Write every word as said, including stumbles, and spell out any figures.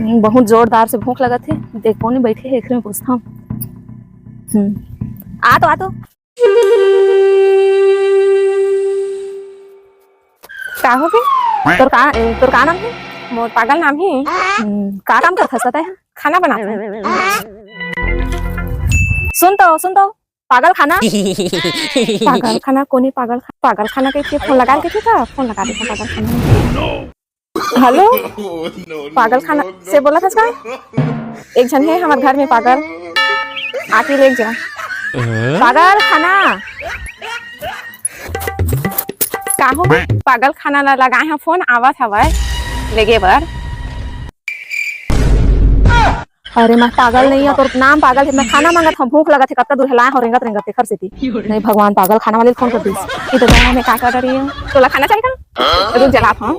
बहुत जोरदार से भूख लगत हे। देख, कोन बइठे हे, एकरे में पूछथंव। हम्म, आ तो, आ तो। का होगे? तोर का, ए, तोर का नाम हे? मोर पागल नाम हे। हम्म, का काम करथस तैं? खाना बनाथंव। सुन तो, सुन तो, पागल खाना। पागल खाना कोन ए? पागल खा-, पागल खाना कहिथे, फोन लगा के कहिथे का? फोन लगा देथंव पागल खाना। हेलो, पागल खाना से बोलथस का? एक झन हे हमर घर में पागल, आके लेग जा। पागल खाना। का होगे? पागल खाना ला लगाए हंव फोन, आवत हवय लेगे बर। अरे मैं पागल नइ हंव, तोर नाम पागल हे। मैं खाना मांगत हंव, भूख लगत हे, कतका दूर हलाए हंव रेंगत रेंगत तेखर सेती। नहीं भगवान, पागल खाना वाले ल फोन कर दिस। ये तो जाना मैं का कर रही हूँ। तोला खाना चाहिए का? रुक, जलात हंव।